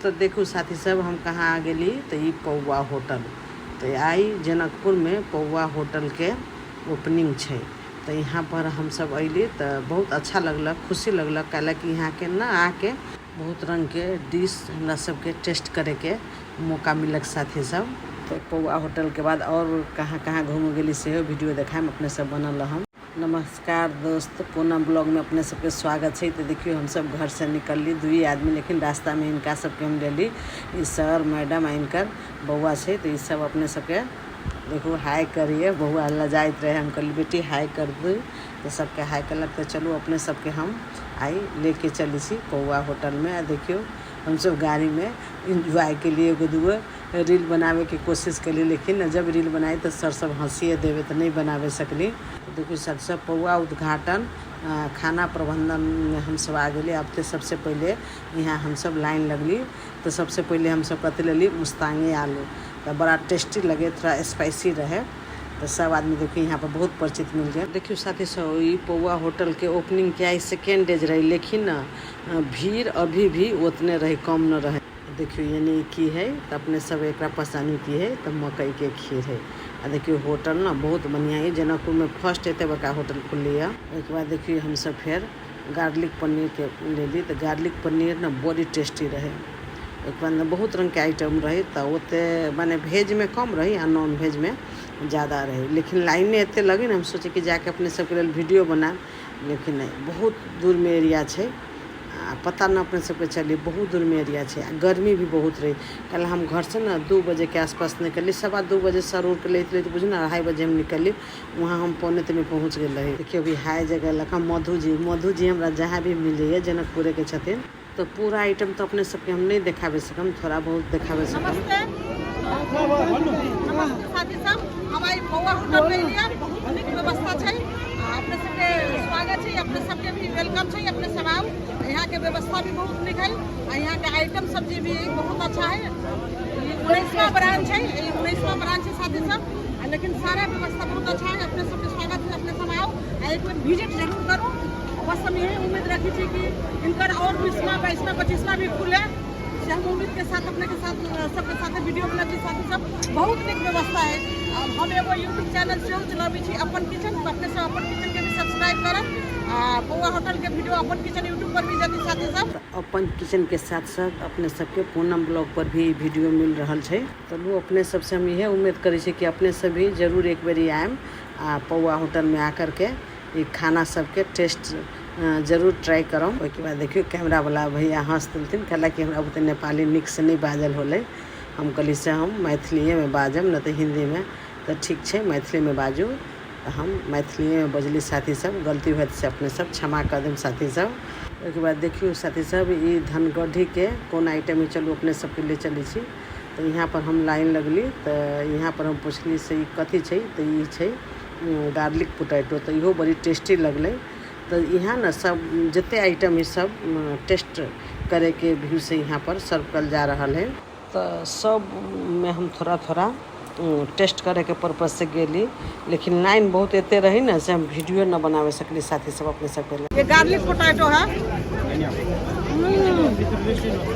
तऽ देखू साथी सब, हम कहाँ आ गेली। तऽ ई पौआ होटल। तऽ आइ जनकपुरमे पौआ होटलके ओपनिंग छै, तऽ यहाँ पर हमसब अयली तऽ बहुत अच्छा लगलक, खुशी लगलक, कैलाकि यहाँके ने आके बहुत रङ्गके डिश हमरा सबके टेस्ट करैके मौका मिललक साथी सब। तऽ पौआ होटलके बाद आओर कहाँ कहाँ घूमऽ गेली, सेहो वीडियो देखायब अपने सब, बनल रहम। नमस्कार दोस्त, पूनम ब्लॉगमे अपने सबके स्वागत छै। तऽ देखियौ, हमसब घरसँ निकलली दुइ आदमी, लेकिन रास्तामे हिनका सबके हम लेली। ई सर, मैडम आ हिनकर बौआ छै। तऽ ई सब अपने सबके देखू, हाय करिए। बौआ लजाइत रहे, हम कहली, बेटी, हाय कर दू। तऽ सबके हाय केलक। तऽ चलू, अपने सबके हम आइ लेके चलै छी पौआ होटलमे। आ देखियौ, हमसब गाड़ीमे इन्जॉय केलिए, एगो दूगो रील बनाबैके कोशिश केली, लेकिन जब रील बनाई तऽ सर सब हँसिए देवे, तऽ नहि बनाबे सकली। देखियौ सर सब, पौआ उद्घाटन खाना प्रबंधनमे हमसब आ गेली। अब तऽ सबसे पहिले यहाँ हमसब लाइन लगली। तऽ सबसे पहिले हमसब कथी लेली? मुस्तांगी आलू। तऽ बड़ा टेस्टी लगे, थोड़ा स्पाइसी रहे। तऽ सब आदमी देखियौ, यहाँ पर बहुत परिचित मिल गेल। देखियौ साथी सब, ई पौआ होटलके ओपनिंगके आइ सेकेंड डेज रहे, लेकिन भीड़ अभी भी उतने रहे, कम न रहे। देखियौ, यानी की है? तऽ अपने सब एकरा पहचानू की है। तऽ मकईके खीर है। आ देखियौ, होटल ने बहुत बढ़िआँ है। जनकपुरमे फर्स्ट एते बड़का होटल खुलली है। ओहिके बाद देखियौ, हमसब फेर गार्लिक पनीरके लेली। तऽ गार्लिक पनीर ने बड़ी टेस्टी रहै। ओहिके बाद ने बहुत रङ्गके आइटम रहै। तऽ ओते मने भेजमे कम रहै आ नॉन भेजमे ज्यादा रहै, लेकिन लाइने एते लगे ने, हम सोची कि जाके अपने सबके लेल वीडियो बनायब, लेकिन नहि, बहुत दूरमे एरिया छै आ पता न अपने सबके चली। बहुत दूरमे एरिया छै आ गर्मी भी बहुत रहै। कल हम घरसँ ने 2 बजेके आसपास निकलली। 2:15 बजे सर उरके लैत लैत बुझू ने 2:30 बजे हम निकलली। वहाँ हम 2:45 पहुँच गेल रही। देखियौ, अभी हाय जगह लखा मधु जी। मधु जी हमरा जहाँ भी मिलैए, जनकपुरेके छथिन। तऽ पूरा आइटम तऽ अपने सबके हम नहि देखाबे सकम, थोड़ा बहुत देखाबे सकम। नमस्ते, नमस्ते साथी सब। हम आइ पौआ होटल में एलियै। बहुत नीक व्यवस्था छै। आ अपने सबके स्वागत छै, अपने सबके भी welcome छै। अपने सब आउ। यहाँ के व्यवस्था भी बहुत नीक है आ यहाँ के आइटम सब जे भी है, बहुत अच्छा है। ई 19वां ब्रांच है, ई 19वां ब्रांच है साथी सब। आ लेकिन सारा व्यवस्था बहुत अच्छा है। अपने सबके स्वागत है, अपने सब आओ आ एक बेर विजिट जरूर करू। बस हम यही उम्मीद रखी छी कि इनकर और 20वां, 22वां, 25वां भी खुले, से हम उम्मीद के साथ अपने के साथ, सबके साथ वीडियो बनबै छी। साथी सब, बहुत नीक व्यवस्था है। आ हम एगो यूट्यूब चैनल सेहो चलाबै छी, अपन किचन। अपने सब अपन किचन के भी सब्सक्राइब करब आ पौआ होटल के वीडियो अपन किचन यूट्यूब पर भी जल्दी साथी सब। अपन किचनके साथ साथ अपने सबके पूनम ब्लॉग पर भी वीडियो मिल रहल छै। चलू, अपने सबसे हम इहे उम्मीद करै छी कि अपने सब भी जरूर एक बेरी आयब आ पौआ होटलमे आकर के ई खाना सबके टेस्ट जरूर ट्राई करब। ओहिके बाद देखियौ, कैमरा वाला भैया हँस देलथिन, कहलक कि हमरा बुते नेपाली नीकसँ नहि बाजल होलै। हम कहली से हम मैथिलीएमे बाजब, नहि तऽ हिन्दीमे। तऽ ठीक छै, मैथिलीमे बाजू। तऽ हम मैथिलीएमे बजली। साथी सब, गलती होयत से अपने सब क्षमा कऽ देब साथी सब। ओहिके बाद देखियौ साथी सब, ई धनगढ़ीके कोन आइटम है? चलू, अपने सबके ले चलै छी। तऽ यहाँ पर हम लाइन लगली। तऽ यहाँ पर हम पुछली से ई कथी छै? तऽ ई छै गार्लिक पोटैटो। तऽ इहो बड़ी टेस्टी लगलै। तऽ यहाँ ने सब जते आइटम है, सब टेस्ट करैके व्यू से यहाँ पर सर्व कयल जा रहल है। तऽ सबमे हम थोड़ा थोड़ा टेस्ट करैके पर्पज से गेली, लेकिन लाइन बहुत एते रही ने से हम वीडियो न बनाबे सकली साथी सब अपने सबके लेल। ये गार्लिक पोटैटो है।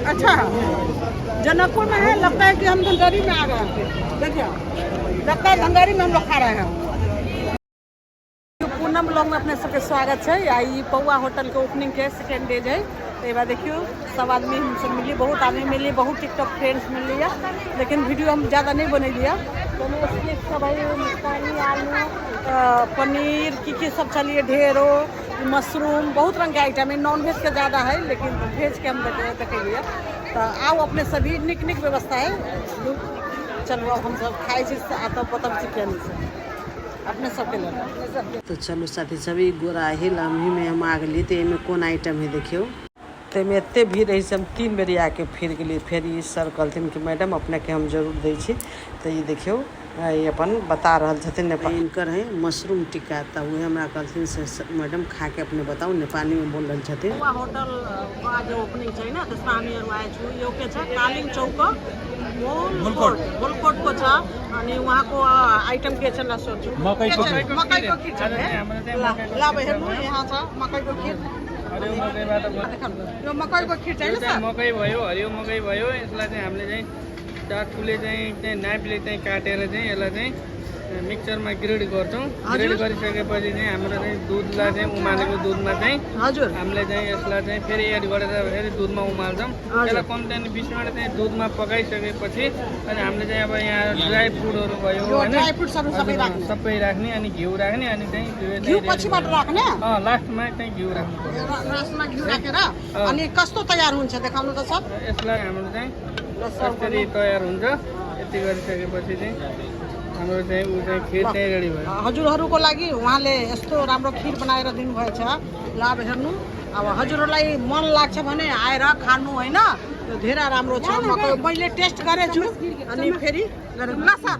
अच्छा है। जनकपुर में है, लगता है कि हम धनगढ़ी में आ गए हैं। देखिए, लगता है धनगढ़ी में हम लोग खा रहे हैं। पूनम ब्लॉग में अपने सबके स्वागत छै। आ ई पौआ होटल के ओपनिंग के सेकेंड डेज है। तऽ एहि बार देखियौ, सब आदमी हमसब मिलली, बहुत आदमी मिलली, बहुत टिकटॉक फ्रेंड्स मिलली है, लेकिन वीडियो हम ज़्यादा नहीं बनेलियै। तो स्नेक सब है, मुस्तानी आलू, पनीर, की की सब चलिए, ढेरो मशरूम, बहुत रंग के आइटम है। नॉन वेज के ज़्यादा है, लेकिन भेज के हम देखेलियै। तऽ आउ अपने सभी, नीक नीक व्यवस्था है। चलू, अब हमसब खाइ छी आ तब बतबै छी केहन छै अपने सबके लेल। तऽ चलू साथी सब, ई गोराही लम्हीमे हम आ गेली। तऽ एहिमे कोन आइटम है देखियौ। तऽ एहिमे एते भीड़ रही से हम तीन बेरी आके फिर गेली। फेर ई सर कहलथिन कि मैडम, अपनेके हम जरूर दै छी। तऽ ई देखियौ, ई अपन बता रहल छथिन नेपाल। इनकर है मशरूम टिक्का। तऽ उहे हमरा कहलथिन से मैडम, खा के अपने बताउ। नेपालीमे बोल रहल छथिन। पौवा होटल आज ओपनिङ छ होइन, त्यसमा हामीहरू आएछु। यो के छ? कालिङ चौक मोलकोट, मोलकोटको छ। अनि उहाँको आइटम के छ ल सोध्छु। मकैको के छ? खिर। मकैको खिर छ। ल ल, अब हेर्नु, यहाँ छ मकैको खिर। हरियो मकैबाट देखाउनु। यो मकैको खिर चाहिँ यो होइन चाहिँ सर? मकै भयो, हरियो मकै भयो। यसलाई चाहिँ हामीले चाहिँ चाकुले चाहिँ चाहिँ नाइफले चाहिँ काटेर चाहिँ यसलाई चाहिँ मिक्सरमा ग्रेड गर्छौँ। ग्रेड गरिसकेपछि चाहिँ हाम्रो चाहिँ दुधलाई चाहिँ उमालेको दुधमा चाहिँ हामीले चाहिँ यसलाई चाहिँ फेरि एड गरेर फेरि दुधमा उमाल्छौँ। त्यसलाई कम्ती 20 मिनट चाहिँ दुधमा पकाइसकेपछि अनि हामीले चाहिँ अब यहाँ ड्राई फ्रुटहरू भयो यो होइन, ड्राई फ्रुट्सहरू सबै राख्ने। सबै राख्ने अनि घिउ राख्ने अनि चाहिँ त्यो घिउ चाहिँ पछिबाट राख्ने? अँ, लास्टमा चाहिँ घिउ राख्नु पर्यो। लास्टमा घिउ राखेर अनि कस्तो तयार हुन्छ देखाउनु त सर? यसलाई हाम्रो चाहिँ यसरी तयार हुन्छ। यति गरिसकेपछि चाहिँ हाम्रो चाहिँ ऊ चाहिँ खिर चाहिँ रेडी भयो। हजुरहरूको लागि उहाँले यस्तो राम्रो खिर बनाएर दिनुभएछ। ल अब हेर्नु, अब हजुरहरूलाई मन लाग्छ भने आएर खानु होइन, यो धेरै राम्रो छ। मकै मैले टेस्ट गरेछु अनि फेरि ल sir,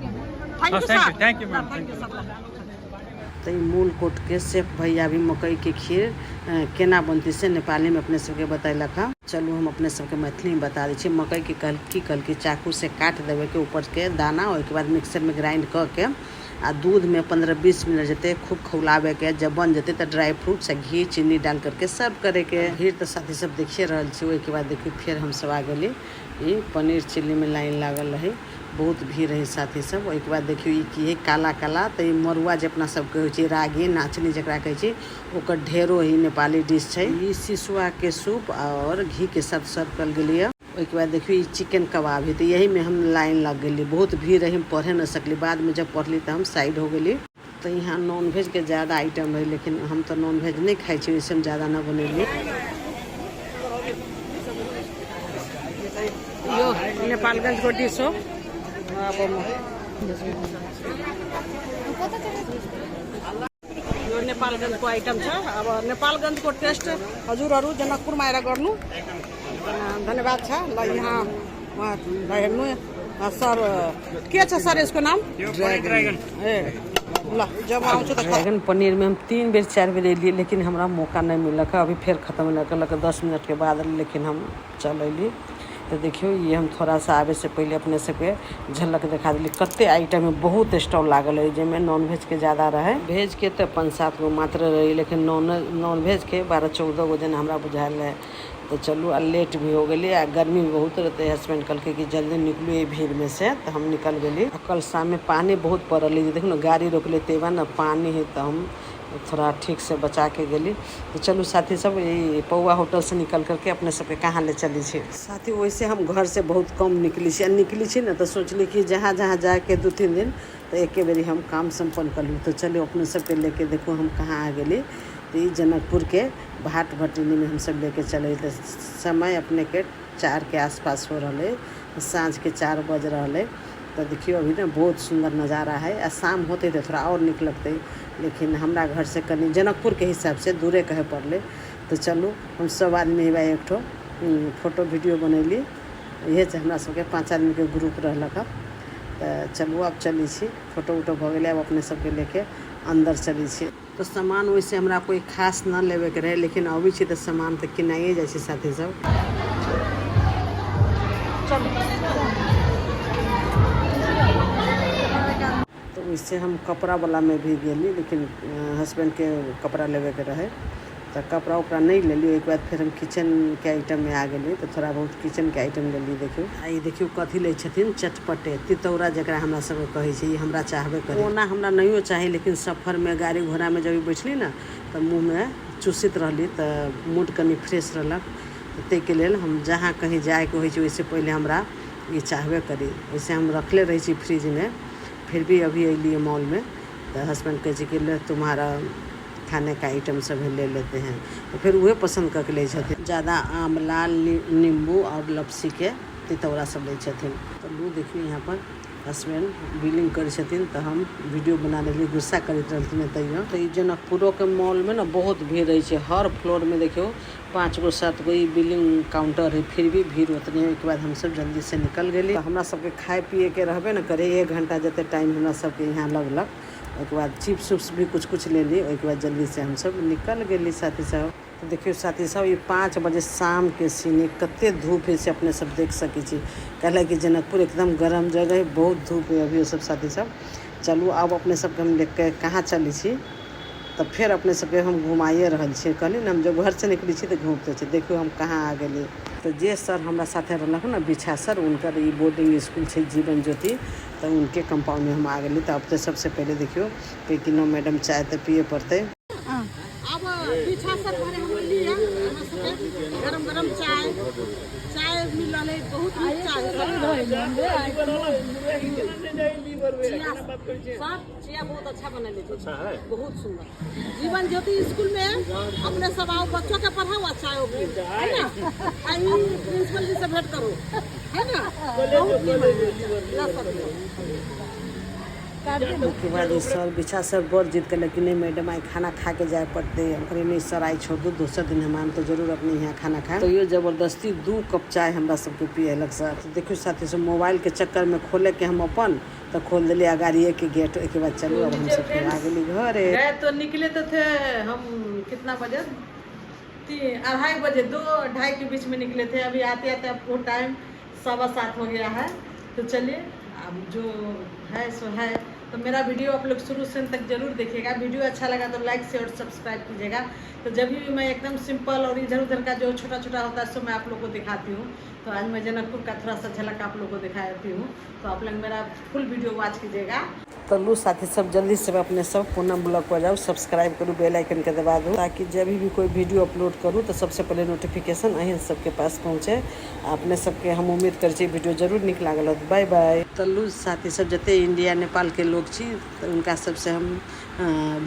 thank you sir. Thank you ma'am. Thank you sir. तऽ ई मूलकोट के शेफ भैया भी मकई के खीर केना बनतै से नेपालीमे अपने सबके बतेलक हँ। चलू हम अपने सबके मैथिलीमे बता दै छी। मकई के की कहलकै चाकू से काटि देबैके ऊपरके दाना, ओहिके बाद मिक्सरमे ग्राइंड कऽ के आ दूधमे 15-20 मिनट जेतै खूब खौलाबैके, जब बन जेतै तऽ ड्राई फ्रूट्स आ घी चीनी डाल करके सर्व करैके। खीर तऽ साथी सब देखिए रहल छी। ओहिके बाद देखियौ फेर हमसब आ गेली ई पनीर चिल्लीमे लाइन लागल रहै, बहुत भीड़ रहै साथी सब। ओहिके बाद देखियौ ई की है काला काला, तऽ ई मड़ुआ जे अपना सबके होइ छै रागी नाचनी जकरा कहै छै ओकर ढेरो ही नेपाली डिश छै। ई सिसुआ के सूप और घी के साथ सर्व कयल गेलैया। ओहिके बाद देखियौ ई चिकन कबाब है, तऽ यहीमे हम लाइन लग गेली, बहुत भीड़ रहै, हम पढ़े नहि सकली। बादमे जब पढ़ली तऽ हम साइड हो गेली। तऽ यहाँ नॉन वेज के ज्यादा आइटम है, लेकिन हम तऽ नॉन वेज नहि खाइ छी, ओहिसँ हम ज्यादा नहि बनेली। यो नेपालगञ्जको डिस हो। अब यो नेपालगञ्जको आइटम छ। अब नेपालगञ्जको टेस्ट हजुरहरू जनकपुरमा आएर गर्नु। धन्यवाद छ। ल यहाँ ल हेर्नु सर, के छ सर यसको नाम? ड्रागन। ए ल जब आउँछु त ड्रैगन पनीर में हम 3 बेर 4 बेर अयलियै, लेकिन हमरा मौका नहीं मिललक। अभी फेर खत्म कहलक 10 मिनट के बाद, लेकिन हम चल अयली। तऽ देखियौ ये हम थोड़ा सा आबे से पहले अपने सबके झलक देखा दिली। कते आइटम में बहुत स्टॉल लागल है, जाहिमे नॉन वेज के ज्यादा रहे। भेज के तऽ 5-7 गो मात्र रही, लेकिन नॉन वेज के 12-14 गो जेना हमरा बुझायल रहे। तऽ चलू आ लेट भी हो गेली आ गर्मी भी बहुत रहते। हस्बैंड कहलकै कि जल्दी निकलू ये भीड़ में से, तऽ हम निकल गेली। आ कल शाम में पानी बहुत पड़ल है, देखू ने गाड़ी रोकले तेबा ने पानी है, तऽ हम थोड़ा ठीक से बचा के गेली। तो चलू साथी सब ई पौआ होटल से निकल करके अपने सबके कहाँ ले चली छी साथी। वैसे हम घर से बहुत कम निकली छी, आ निकली छी ने तऽ सोचली कि जहाँ जहाँ जाके 2-3 दिन तऽ एके बेरी हम काम सम्पन्न कर लूँ। तो चलू अपने सबके लेके देखू हम कहाँ आ गेली। तो ई जनकपुर के भाट भटिनी में हम सब लेके चले। तो समय अपने के 4 के आसपास हो रहा है, साँझ के 4 बज रहा है। तो देखियो अभी ना बहुत सुंदर नज़ारा है। आ शाम होते तो थोड़ा और निक लगते, लेकिन हमरा घर से कनी जनकपुर के हिसाब से दूरे कहे पड़ले। तो चलू हम सब आदमी हेबा एक ठो फोटो वीडियो बनैली। इहे छै हमरा सबके 5 आदमी के ग्रुप रहलक। तऽ चलू आब चलै छी, फोटो उटो भऽ गेलै, आब अपने सबके लेके अंदर चलै छी। तो सामान वैसे हमरा कोई खास न लेवे के रहे, लेकिन अबै छी तऽ सामान तऽ किनाइए जाइ छै साथी सब। तो वैसे हम कपड़ा वाला में भी गेली, लेकिन हस्बैंड के कपड़ा लेवे के रहे तो कपड़ा उपड़ा नहीं लेली। ओहिके बाद फेर हम किचन के आइटम में आ गेली, तो थोड़ा बहुत किचन के आइटम लेली। देखियौ आ ई देखियौ कथी लै छथिन, चटपटे तितौरा जकरा हमरा सबके कहै छै, ई हमरा चाहबे करी। ओना हमरा नहियो चाही, लेकिन सफर में गाड़ी घोड़ा में जब बैठली ने तऽ मुँहमे चूसित रहली, तऽ मूड कनि फ्रेश रहलक। ताहिके लेल हम जहाँ कहीं जाइके होइ छै ओहिसँ पहिले हमरा ई चाहबे करी। वैसे हम रखले रहै छी फ्रिजमे, फिर भी अभी अयलियै मॉलमे तऽ हस्बैंड कहै छै कि ले तुम्हारा खाने का आइटम सब है ले लेते हैं। तो फिर उहे पसंद करके लै छथिन। ज़्यादा आंवला नींबू और लपसी के तितौरा सब लै छथिन। तो लू देखियौ यहाँ पर हस्बैंड बिलिंग करै छथिन तऽ हम वीडियो बना लेलियै, गुस्सा करैत रहलथिन तैयो। तऽ ई जनकपुरोके मॉलमे ने बहुत भीड़ रहै छै, हर फ्लोरमे देखियौ 5 गो 7 गो ई बिलिंग काउंटर है, फिर भी भीड़ उतने है। ओहिके बाद हमसब जल्दी से निकल गेली। हमरा सबके खाय पिए के रहबे ने करे, 1 घंटा जते टाइम हमरा सबके यहाँ लगलक। ओहिके बाद चिप्स उप्स भी कुछ कुछ लेली, ओहिके बाद जल्दी से हमसब निकल गेली साथी सब। तो देखियौ साथी सब ई 5 बजे शाम के सीन है, कते धूप है से अपने सब देख सकै छी। कहला कि जनकपुर एकदम गरम जगह है, बहुत धूप है अभी सब साथी सब। चलू अब अपने सबके हम लेके कहाँ चलै छी, तऽ फेर अपने सबके हम घुमाइए रहल छियै। कहली ने हम जब घरसँ निकलै छी तऽ घूमते छी। देखियौ हम कहाँ आ गेली। तऽ जे सर हमरा साथे रहलक ने बिछा सर, हुनकर ई बोर्डिंग स्कूल छै जीवन ज्योति, तऽ उनके कंपाउंडमे हम आ गेली। तऽ अब तऽ सबसँ पहिले देखियौ कि नो मैडम चाय तऽ पिए पड़तै। अब पीछा सर घरे हम अयली है, हमरा सबके गरम गरम चाय चाय मिल रहल है, बहुत नीक चाय है। चिया सर, चिया बहुत अच्छा बनैले छै, बहुत सुंदर। जीवन ज्योति स्कूल में अपने सब आओ, बच्चों के पढ़ाओ आ चाय पियो, है ना? आ ई प्रिंसिपल जी से भेंट करो, है ना? बहुत नीमन है। ला सर। ओहिके बाद ई सर बिछा सर बड़ जिद केलक कि नहीं मैडम, आइ खाना खा के जाय पड़तै। हम कहलियै नहीं सर, आइ छोड़ दू, दोसर दिन हम आयब तऽ जरूर अपने यहाँ खाना खायब। तैयो जबरदस्ती 2 कप चाय हमरा सबके पियेलक सर। देखियौ साथी सब, मोबाइलके चक्करमे खोलेके हम अपन तऽ खोल देलियै अगाड़िएके गेट। ओहिके बाद चलू अब हमसब फेर आ गेली घरे। गए तो निकले तो थे हम कितना बजे, 2:30 बजे, 2-2:30 के बीच में निकले थे। अभी आते आते अब वो टाइम 7:15 हो गया है। तो चलिए अब जो है सो है। तो मेरा वीडियो आप लोग शुरू से अंत तक जरूर देखिएगा। वीडियो अच्छा लगा तो लाइक शेयर और सब्सक्राइब कीजिएगा। तो जब भी मैं एकदम सिंपल और इधर उधर का जो छोटा छोटा होता है सो मैं आप लोग को दिखाती हूँ। तो आज मैं जनकपुर का थोड़ा सा झलक आप लोग को दिखाती हूँ। तो आप लोग मेरा फुल वीडियो वॉच कीजिएगा। तो लू साथी सब जल्दी से अपने सब पूनम ब्लॉग पर जाओ, सब्सक्राइब करू, बेल आइकन के दबा दू, ताकि जब भी कोई वीडियो अपलोड करूँ तो सबसे पहले नोटिफिकेशन अहीं सबके पास पहुँचे। अपने सबके हम उम्मीद करै छी वीडियो जरूर नीक लागल होत। Bye bye. तो लू साथी सब जते इंडिया नेपाल के लोग छी तो उनका सबसे हम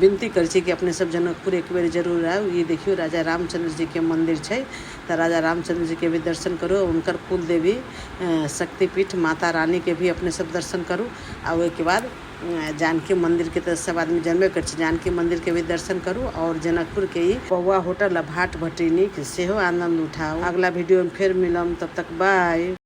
विनती करै छी कि अपने सब जनकपुर एक बेर जरूर आउ। ये देखियौ राजा रामचंद्र जी के मंदिर छै, तो राजा रामचंद्र जी के भी दर्शन करू, उनकर कुल देवी शक्तिपीठ माता रानी के भी अपने सब दर्शन करू। आ ओहिके बाद जानकी मंदिर के तो सब आदमी जानबे करै छै, जानकी मंदिर के भी दर्शन करू और जनकपुर के ई पौवा होटल आ भाट भटैनी के सेहो आनंद उठाउ। अगला वीडियो में फेर मिलम, तब तक बाय।